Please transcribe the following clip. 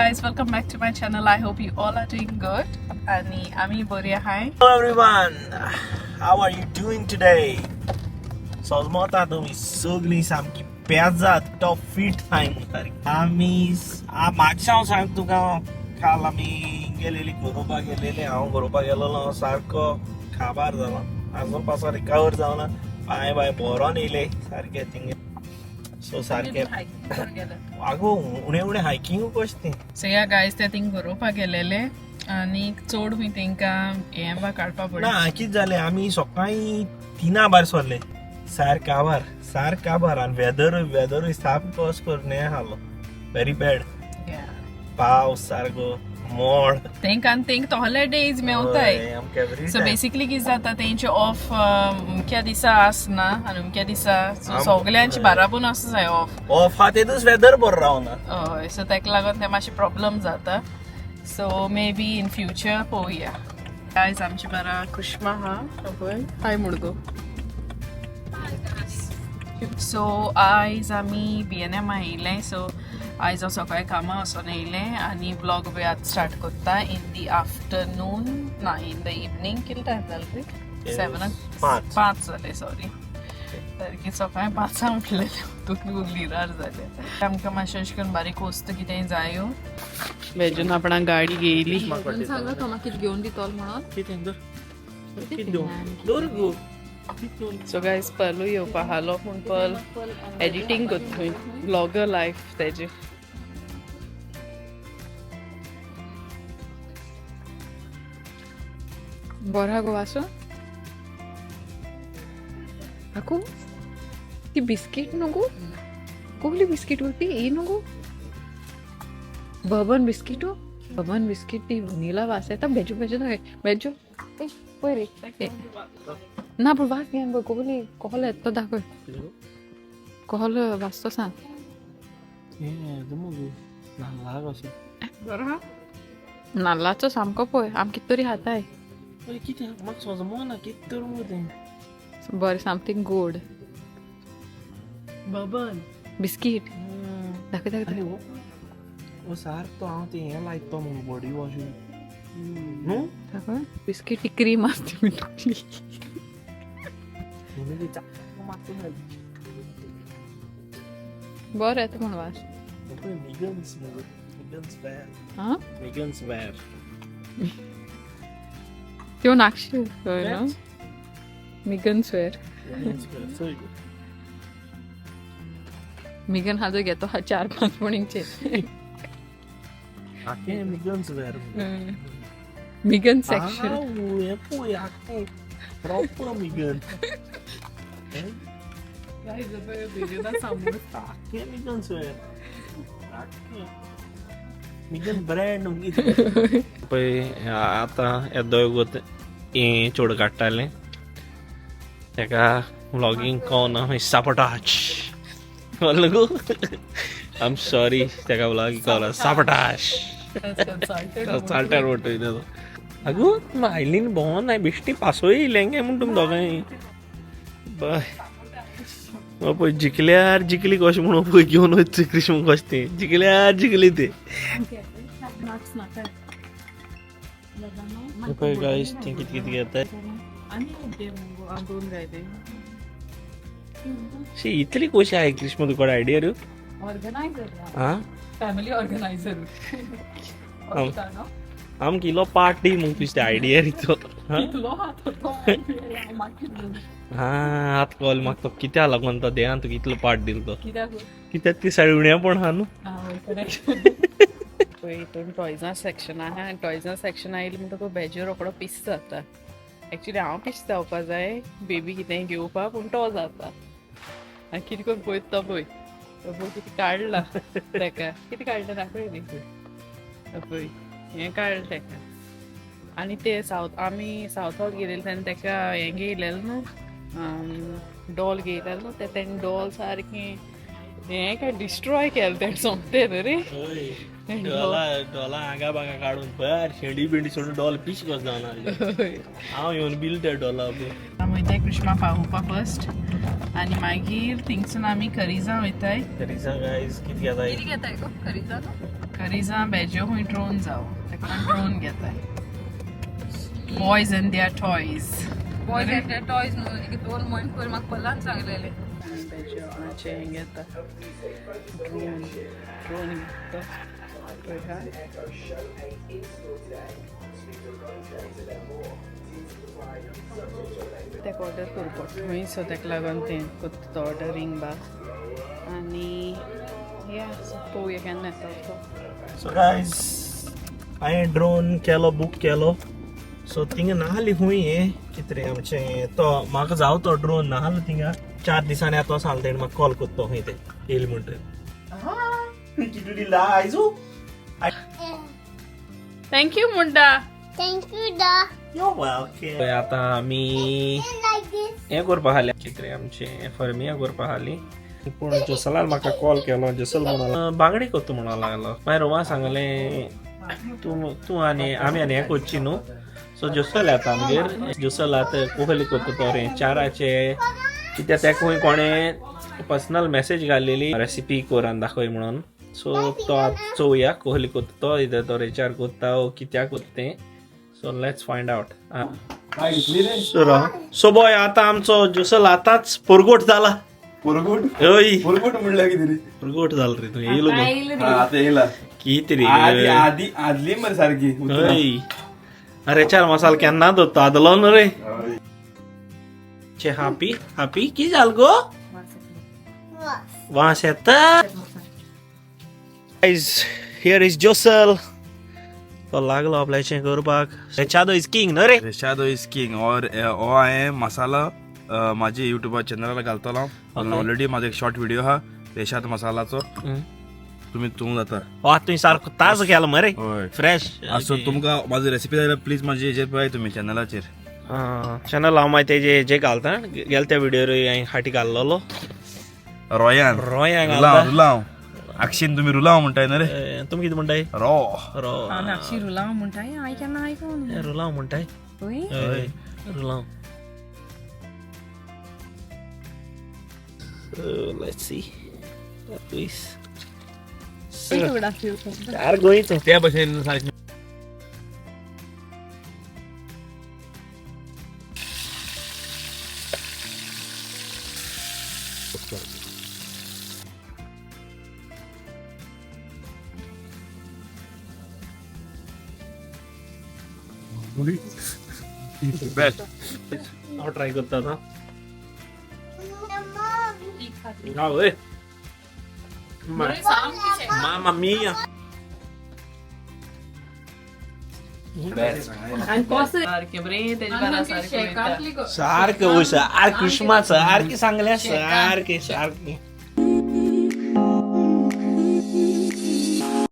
Guys, welcome back to my channel. I hope you all are doing good. आणि आम्ही बरे आहाय. Hello everyone, how are you doing today? सजमता तुमी सगळीं सामकी पेजात टॉप फिट हाय सारकी. आमी मागच्या हांव सांग तुका, काल आमी गेलेली गरोवपाक गेलेले. हांव गरोवपाक गेलेलो, सारको खाबार जालो, आजून पासून रिकवर जावना. पांय बाय बरोन येयले सारके थिंगे. सो सारके आगो उणें उणें हायकिंग कशें तें. सो या गायज, ते थिंग गरोवपाक गेलेले आनी चड खंय तेंकां हें बा काडपा पडलें. ना, कितें जालें, आमी सकाळीं तिना भायर सरले, सारकें आभार, सारकें आभार. आनी वेदरूय सामको अशें करून हें आहलो, व्हेरी बॅड. पावस सारको, मोड. तेंकां आनी तेंकां तोहले डेज मेवताय. आमकां एवरी सो बेसिकली कितें जाता, तेंचे ऑफ अमक्या दिसा आसना आनी अमक्या दिसा सगल्यांचे बाराबून आसा जाय ऑफ. ऑफ आहा तेदूस वेदर बरो रावना. हय, सो ताका लागून ते मातशे प्रॉब्लम जाता. So may be in future पळोवया. आयज आमचे बारा कृष्मा आहा पळय, हाय मुडगो. सो आयज आमी बी एन एम आयिल्ले. सो आयज हांव सकाळीं कामां वचोन येयलें आनी व्लॉग बी आतां स्टार्ट करता इन दी आफ्टरनून, ना, इन the evening. कितलो टायम जालो रे? 7, 5. 5 जाले, सॉरी. सारकें सकाळीं 5 उठलेलें, तुका लिरार जालें. आमकां मातशें अशें करून बारीक वस्तू कितेंय जायो. बेजून आपणाक गाडी घेयली. सांगा तो म्हाका कितें घेवन दितलो म्हणून. कितें दर, कितें दवर गो. सो गायज, पर्लूय येवपा आहलो पूण पर्ल एडिटींग करता थंय, ब्लॉगर लायफ तेजें. बरो गो वासो. काकू, ती बिस्कीट न्हू गो, कसली बिस्कीट गो ती? ही न्हू गो, बबन बिस्कीट हो, बबन बिस्कीट. ती वनिला वास येता, बेजो बेजो दाखय बेजो. ए पळय रे ए. ना, पूण वास घेन पळय, कसली कहलो येता तो दाखय, कहलो वास तो सांग. बरो आहा. नाल्लाचो सामको पळय, आम कित तरी खाताय. कितें म्हाका सजमना, कितें तर मुगो तें. बरें, समथींग गोड. बबन बिस्कीट दाखय दाखय. आनी हो सारको हांव तें हें लायतो मुगो, बॉडी वॉश न्हू. दाखय बिस्कीट, ती क्रीम आसती मिठली. बरें येता म्हण वास. मिगन्स मुगो, मिगन्स वेर. आं. मिगन्स वेर. त्यो नाक्षी हय न्हू, मिगन स्वेर. मिगन हाजो घेतो हा 4-5 म्हणींचे. आखे मिगन्स वेर. मिगन सेक्शन. हें पळय, आखे प्रॉपर मिगन. आखे मिगन्स वेर, आखे मिगन ब्रँड. पळय आतां येदो गो हें चेडूं काडटालें, तेका व्लॉगींग कोना सापटाच कळ्ळें गो. आम सॉरी, तेका व्लॉगिंग कोना सापटाश चालट्यार म्हणटा तो. अगो आयलीन भोंवोन नाय, बेश्टी पासय येयलें काय म्हूण तुमी दोगांय. बाय पळय, जिखल्यार जिखली कशें म्हणून पळय, घेवन वयता क्रिस्म कशें ती, जिखल्यार जिखली ती. पळय गायस, ती कितें कितें घेताय. दोन गायले. शी, इतली कशी आहे क्रिस्म, तुका आयडिया रे? ऑर्गनायझर. आं. Family organiser. आमकां इलो पार्ट दी मग तुजी आयडिया रे तो. हां, आत कॉल म्हाका तो कित्या लागून तो देहान तुका इतलो पार्ट दिलो तो. कित्याक? कित्याक ती साडी उण्या पण आहा न्हू. पळय, हितून टॉयजां सेक्शन आहा आनी टॉयजां सेक्शन आयलें म्हणटकूच बेजो रोकडो पीस जाता. एक्चुली हांव पीस जावपा जाय बेबी कितेंय घेवपा, पूण तो जाता. आनी कितें करून पळयता तो पळय, तो पळय कितें काडला तेका, कितें काडलें दाखय न्ही. पळय हें काडलें तेका. आनी ते सावथ, आमी सावथ हॉल गेलेले तेन्ना तेका हें घेयलेलें न्हू, डॉल घेयलेलें न्हू, तें तेणें डॉल सारकें हें काय डिस्ट्रॉय केलें तेणें सोमतें न्हू रे. डोला डोला आगा बागा काडून बर शेंडी बिंडी सोडून डॉल पीस कसो जावन. हांव येवन बिल त्या डॉला पळय. आमी वयताय कृष्णा पावोवपा फर्स्ट आनी मागीर थिंगसून आमी करिजा वयताय. करिजा गायज कितें घेताय? कितें घेताय गो करिजा? करिजा बेजो खूंय ड्रोन जावं ताका लागून ड्रोन घेताय. Boys and their toys. Boys and their toys न्हू, एक दोन म्हयने पयर म्हाका कोलान सांगलेलें. बेजो आपणाचें हें घेता, ड्रोन ड्रोन घेता पळय हा. ताका ऑर्डर करूं पडटा खंय, सो ताका लागून तें कोत्ता तो ऑर्डरींग बा. आनी या, सो पळोवया केन्ना येता तो. सो गायज, हांवें ड्रोन केलो, बूक केलो. सो थिंगा नाहली खूंय हें कितें रे आमचें तो म्हाका जावो तो ड्रोन नाहलो थिंगा. 4 दिसांनी आतां सांगता तेणें म्हाका कॉल करता खंय तें येयलें म्हणटरी. कितें आयजू. Thank you म्हणटा. Thank you, Da. You're welcome. आतां आमी Like this. हें करपा आसलें कितें रे आमचें फर्मिया करपा आसली, पूण जोसलान म्हाका कॉल केलो. जोसल म्हणून बांगडे करता म्हणून लागलो. मागीर रोमा सांगलें तूं तूं आनी आमी आनी हें करची न्हू. सो जोसल येता आमगेर. जोसल आतां कोहली करता तो रे चाराचे कित्याक तेका खंय कोणें पर्सनल मॅसेज घालेली रेसिपी कोरान दाखय म्हणून. सो तो आतां चोवया कोहली करता तो, इधर तो रेचार करता ओ कित्याक करता तें. So let's find out. So boy, आतां आमचो जोसल आतांच पोरगोट जाला. पुरगुट. हय. पुरगुट म्हणल्यार कितें रे? पोरगोट जाला रे तूं येयलो गो. हा, आतां येयला. कितें रे? आदी आदी आदली मरे सारकी उतरां. हय, अरे चार मसाल केन्ना दवरता आदलो न्हू रे. चे हापी हापी की जाल गो? वास येता. Guys, here is जोसल. तो लागलो आपल्याचें करपाक. रेचादो is king न्हू रे. रेशादो is king. और हो हांवें मसाला म्हाजे युट्यूबा चॅनलार घालतलो. ऑलरेडी म्हाजो एक शॉर्ट व्हिडिओ आहा रेशाद मसालाचो, तुमी तूं जाता. हो आतां तुवें सारको ताजो केलो मरे. हय. फ्रेश. सो तुमकां म्हाजी रेसिपी जाय जाल्यार प्लीज म्हाजी हेजेर पळय तुमी चॅनलाचेर. चॅनल हांव मागीर तेजे हेजे घालता. गेले त्या व्हिडियोर हांवें फाटी घाल्लोलो. रोयान. रोयान रुलाव. घालता. रुलाव आक्षीन तुमी रुलाव म्हणटाय न्हू रे. तुमी कितें म्हणटाय? रो. रो. हांव आक्षी रुलाव म्हणटाय, हांवें केन्ना आयकूं. रुलाव म्हणटाय. हय. हय, रुलाव. So let's see. Please. यार गोंयचो. त्या भशेन सारकें. बेस्ट. हांव ट्राय करता आतां. Mom. हा वय. मामा मिया. सारकें बरें तेजे बारा सारकें वयता. सारकें वय, सारकें क्रिस्मस सारकें सांगलें, सारकें सारकें.